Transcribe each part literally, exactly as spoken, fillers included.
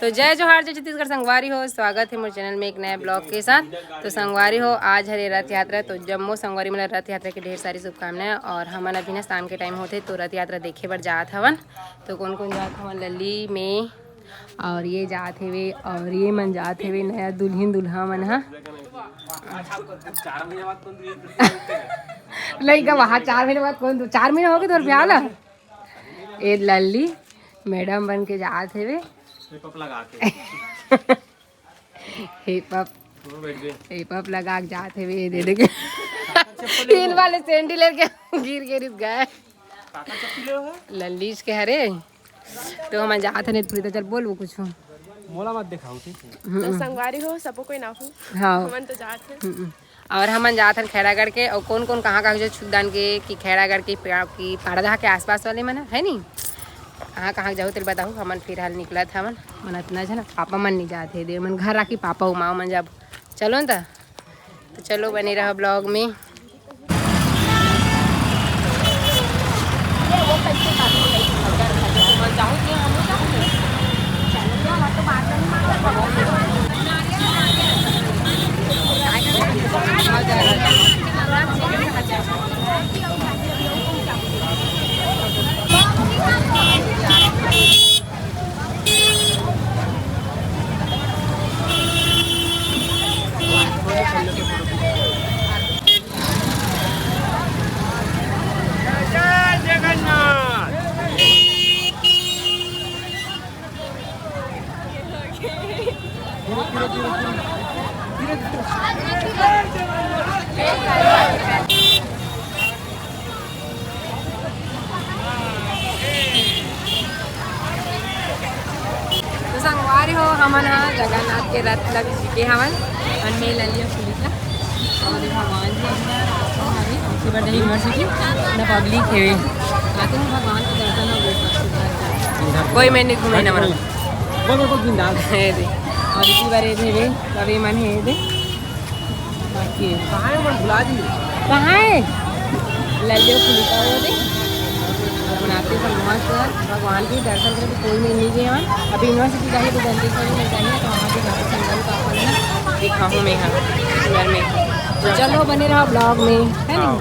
तो जय जोहार, जय छत्तीसगढ़ संगवारी हो, स्वागत है मोर चैनल में एक नए ब्लॉग के साथ। तो संगवारी हो, आज हरे रथ यात्रा, तो जम्मो संगवारी मन ल रथ यात्रा के ढेर सारी शुभकामनाएं। और हमन अभी ना शाम के टाइम होथे तो रथ यात्रा देखे बर जात हवन। तो कौन कौन जात हवन? लल्ली, में और ये जात हेवे और ये मन जात हेवे नया दुल्हिन दुल्हा मन ह। लइका वहाँ चार महीने बाद कौन दु-, चार महीने हो गए तोर ब्याह ला? ए लल्ली मैडम बन के जात हेवे। मेकअप लगा के। हे पप, दोनों बैठ गए। हे पप लगा के जात हेवे, ये दे दे के। हील वाले सैंडल लेके गिर के रिस गए। काका चप्पी ले हो? लल्लीस के हरे। तो हम जात हन, पूरी तो चल बोल वो कुछ। मोला मत दिखाओ, ठीक है? तो संगवारी हो, सबो कोई ना हो। हाँ। हमन तो जात हन। हम्म। और हमन जात हन खैरागढ़ के। और कौन कौन कहाँ कहाँ जो छुदान के कि खैरागढ़ के पा-, कि पाड़ादहा के आसपास वाले मन है नी, कहाँ कहाँ जाहू तेल बताहू। हमन फिलहाल निकलत हवन, मन इतना झन पापा मन नहीं जात हे, दे मन घर आके पापा उमा मन जाब। चलो न त, तो चलो बने रहो ब्लॉग में। तो संगवारी हो, हमन ह जगन्नाथ के रथ ल भी जीते हवन। और मैं ललिया पुलिस ला। और ये भगवान जी अपना रास्ता हवे, पीछे बर जाही यूनिवर्सिटी, ना पब्लिक हेवे। आते हैं भगवान के दर्शन हो गए। कोई मैं नहीं घूमे ना मना। वो, वो, वो जिंदा। हे दे। और इसी बार ये दे, सब ये मन हे दे। बाकी है। कहाँ है मन भुला दी? कहाँ है? लल्ले खुलता हो दे। बनाते सब मस्त भगवान के दर्शन करके कोई नहीं, नहीं गए हन। अभी यूनिवर्सिटी जाही तो दंतेश्वरी में जाही तो वहाँ भी जाके संगम का अपन ना दिखाऊँ मैं, हाँ, घर में। तो चलो बने रहो ब्लॉग में, है ना? हाँ।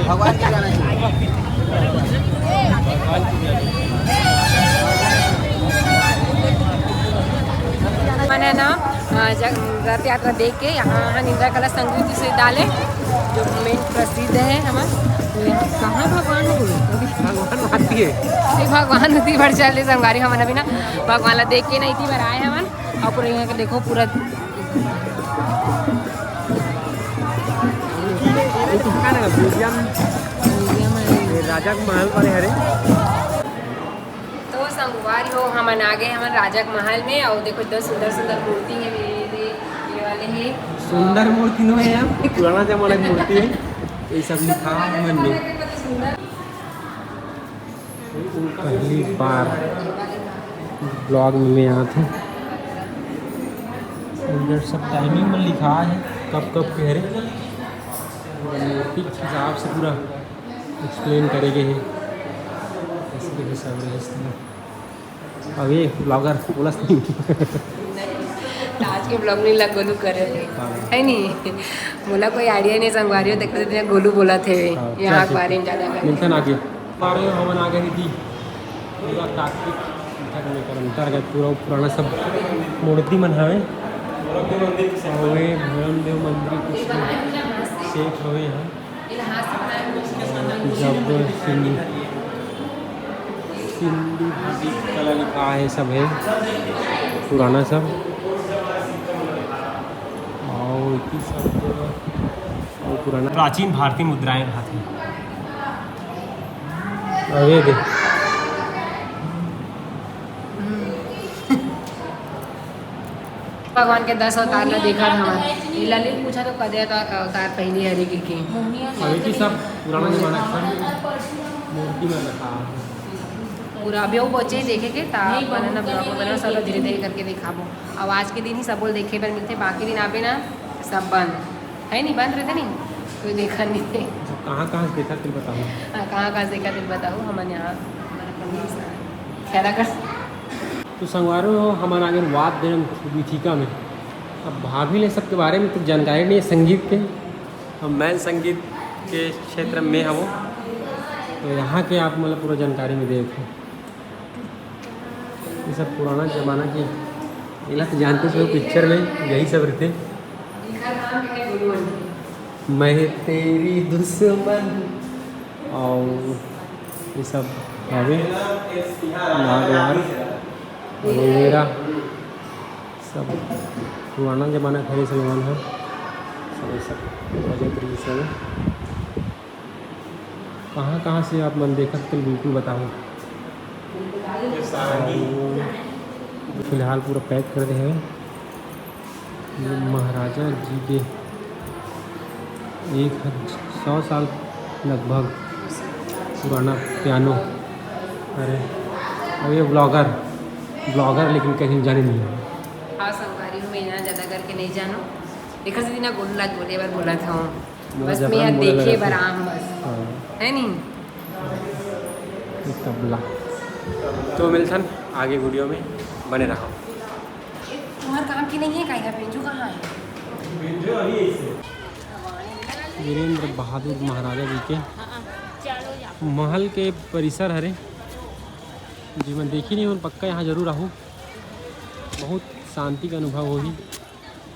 भगवान की जाना चाहिए। मन है ना, अ, जग-, रथ यात्रा देख के यहाँ, यहाँ इंदिरा कला संगीत विश्वविद्यालय जो मेन प्रसिद्ध है हमार, तो यहाँ कहाँ भगवान हो गए? भगवान आती है। नहीं, भगवान उती बार चल रहे संगवारी, हमन अभी ना भगवान ला देख के ना इती बार आए हमन। और पूरा यहाँ के देखो पूरा म्यूजियम, म्यूजियम है। ये राजा के महल वाले हरे। तो संगवारी हो, हमन आ गए हमन राजा के महल में। और देखो इतना सुंदर सुंदर मूर्ति है, ये, ये, ये वाले है। सुंदर मूर्ति नो है यार, पुराना जमाना की मूर्ति है। ये सब लिखा है मन में। पहली बार ब्लॉग में मैं आत हूँ। इधर सब टाइमिंग में लिखा है, कब कब के हरे। ठीक हिसाब से पूरा एक्सप्लेन करे गए है, कैसे कैसे सब रहे इसमें। अब ये ब्लॉगर बोलस नहीं। आज के ब्लॉग नहीं लग गोलू करे थे, हाँ। है नहीं? मोला कोई आइडिया नहीं संगवारी हो, देखो तो गोलू बोला थे हाँ, यहाँ चल, के बारे में ज़्यादा कर। मिलता ना आगे। बारे में हमन आगे नहीं थी। पूरा ताकतिक अंतर में कर अंतर गए, पूरा पुराना सब मूर्ति मन हवे। हवे भैरव देव मंदिर कुछ सेठ हवे यहाँ। जब सिंधु, सिंधु घाटी कला लिखा है सब है पुराना सब। और इति सब और पुराना प्राचीन भारतीय मुद्राएं रहा थे। अरे दे। भगवान के दस अवतार ला देखत हवन। ये ललित पूछा तो कदे अवतार, अवतार पहली हरे के, के? अभी की सब पुराना जमाना के सब मूर्ति में रखा है। पूरा अभी वो बचे देखे के ता, अपन ना ब्लॉग में बना, सब धीरे धीरे करके दिखाबो। अब आज के दिन ही सब बोल देखे बर मिलते, बाकी दिन आबे ना सब बंद है, नहीं बंद रहते नहीं, कोई देखा नहीं थे। कहाँ कहाँ से देखा फिर बताओ। हाँ, कहाँ कहाँ से देखा फिर बताओ। हमन यहाँ खैरा कर। तो संगवारी हो, हमन आगे वाद देन विथिका में। अब भाभी ले सबके बारे में तो जानकारी नहीं है संगीत के। अब मैं संगीत के क्षेत्र में हूँ, तो यहाँ के आप मतलब पूरा जानकारी में देख। ये सब पुराना जमाना के, एला तो जानते हो पिक्चर में यही सब रहते। मैं तेरी दुश्मन और ये सब हवे, नागवार, एलोवेरा, सब पुराना जमाना के हरे सब मन ह, सब ये सब बजत रही सब। कहाँ कहाँ से आप मन देखत, कल बिल्कुल बताओ। फिलहाल पूरा पैक कर दे हवे। ये महाराजा जी के एक हज-, सौ साल लगभग पुराना पियानो। अरे, अब ये व्लॉगर, व्लॉगर लेकिन कहीं जाने नहीं है। हाँ संगवारी हो, मैं यहाँ ज़्यादा करके नहीं जानो। देखा से ना गोल लग बोले बार बोला था हूँ। मोला बस जबरन मैं बोले देखे लगा बर था। आम बस। हाँ। है नहीं? ये तबला। तो मिलथन आगे वीडियो में, बने रहो। तुम्हार काम की नहीं है, काहे का बेंजो कहाँ है? वीरेंद्र बहादुर महाराजा जी के महल के परिसर हरे, जी मैं देखी नहीं हूँ, पक्का यहाँ जरूर आहूँ, बहुत शांति का अनुभव होही।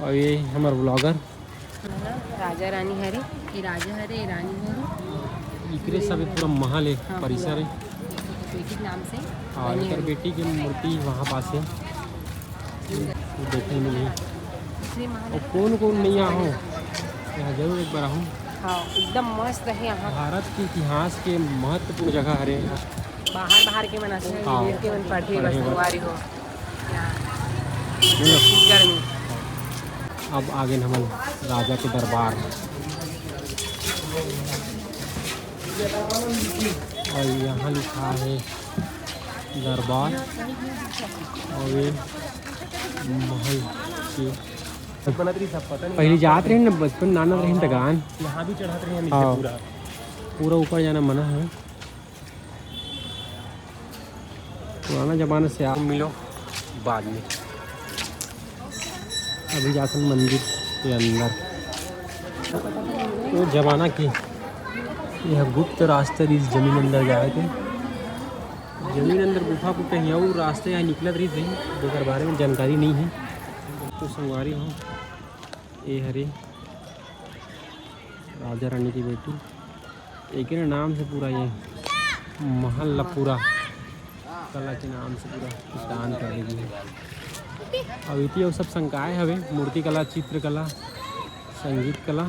और ये हमर व्लॉगर राजा रानी हरे, ये राजा हरे, ये रानी हरे। इकरे सब पूरा महल है, हाँ, परिसर पूरा। है। बेटी के नाम से हाँ, बने इकर हैं। बेटी की मूर्ति वहाँ पास है, वो देखने में नहीं। इसलिए महाराज और कौन कौन नहीं आहो, यहाँ जरूर एक बार आहूँ। हाँ, एकदम मस्त है यहाँ। भारत के इतिहास के महत्वपूर्ण जगह हरे। बाहर, बाहर के मन आथे, हाँ। विदेश के मन पढ़े बर, पढ़े बर। संगवारी हो। छत्तीसगढ़ में। अब आगे हमन राजा के दरबार, और यहाँ लिखा है दरबार, और ये महल के बनत रही सब, पता नहीं पहले कहाँ जात रहे ना, बचपन नाना रहे त गान। यहाँ भी चढ़ात रहे हम हाँ। पूरा। पूरा ऊपर जाना मना है। पुराना जमाना से आप मिलो बाद में। अभी जाथन मंदिर के अंदर। वो जमाना के यह गुप्त रास्ता रहिस जमीन अंदर जाए के। जमीन अंदर गुफा को कहीं और रास्ते यहाँ निकलत रहिस भाई, जेकर बारे में जानकारी नहीं है। तो संगवारी हो, ये हरे राजा रानी की बेटी। एकरे नाम से पूरा ये महल ला पूरा कला के नाम से पूरा दान कर दी है। अब इति अउ सब संकाय हवे, मूर्ति कला, चित्रकला, संगीत कला।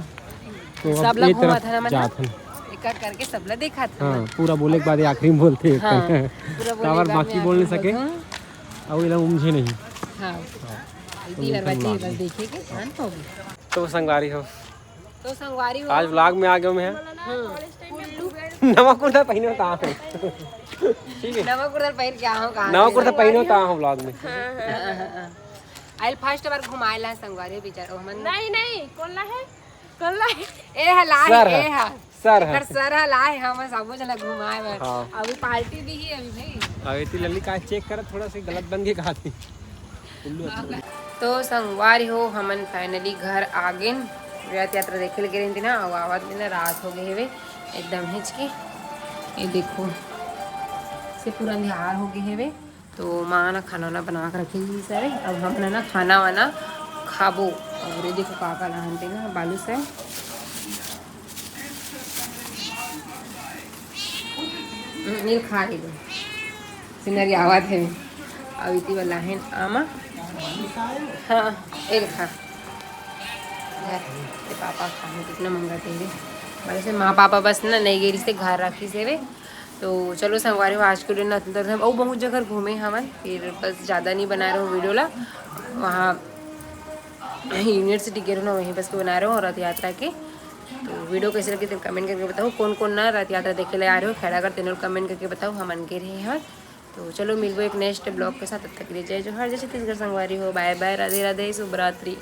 तो अब सब ला ये तरफ घूमत हन हमन जात हन। एक एक करके सब ला देखत हन। हाँ, पूरा बोले के बाद ये आखिरी में बोलते हैं। हाँ, पूरा बोले काबर के बाद बाकी में बोल नहीं आखिरी सके। बोलत हन। अउ एला उमझे नहीं। हाँ। हाँ। इति तो बार मिलते हैं बचे, बाद बस में। देखे के शांत हो गए। तो संगवारी हो, तो संगवारी हो। आज vlog में आ गए मैं। हम्म। नवा कुर्ता पहने होता हूँ। ठीक है। नवा कुर्ता पहन के आओ कहाँ नवा से? कुर्ता पहने होता हूँ vlog में। हाँ, हाँ, हाँ, हाँ। आइल first बार घुमाए ला संगवारी हो बेचारा, ओ हमन नहीं, नहीं, कौन ला है? कौन ला है? ए हला सर है, है। ए हा। सर है। एकर सर हला है, हम सबो जना घुमाए बर। हाँ। अभी party दी ही अभी भाई। अभी ती लल्ली का check कर, थोड़ा से गलत बन के कहा थी। तो संगवारी हो, हमन finally घर आ गेन। रथ यात्रा देखे लगे रहिन ना, अउ आवत में ना रात हो गए हेवे एकदम हिचके। ये देखो, से पूरा अंधियार हो गए हेवे। तो माँ ना खाना वाना बना के रखी हुई सारे। अब हम ना खाना वाना खाबो। और ये देखो काका नहाते ना बालू से। हम्म, ये खा ले दो। सिनरी आवाज है। अब इति वाला है आमा। हाँ, एल खा। ले, ते पापा खाहूँ, कितना महंगा तेरे। बड़े से माँ पापा बस ना नहीं गई रिश्ते घर रखी से वे। तो चलो संगवारी हो, आज के दिन ना अंदर हम अउ बहुत जगह घूमे हमन, फिर बस ज़्यादा नहीं बना रहे वीडियो ला। वहाँ यूनिवर्सिटी गे रहे ना, वहीं बस के बना रहे हो रथ यात्रा के। तो वीडियो कैसे लगी, तेन कमेंट करके बताओ। कौन कौन ना रथ यात्रा देखे ले आ रहे हो खैरागढ़, तेन कमेंट करके बताओ। हमन गे रहे हैं। तो चलो, मिलबो एक नेक्स्ट ब्लॉग के साथ। तब तक के लिए जय जोहार, जय छत्तीसगढ़ संगवारी हो। बाय बाय, राधे राधे, शुभ रात्रि।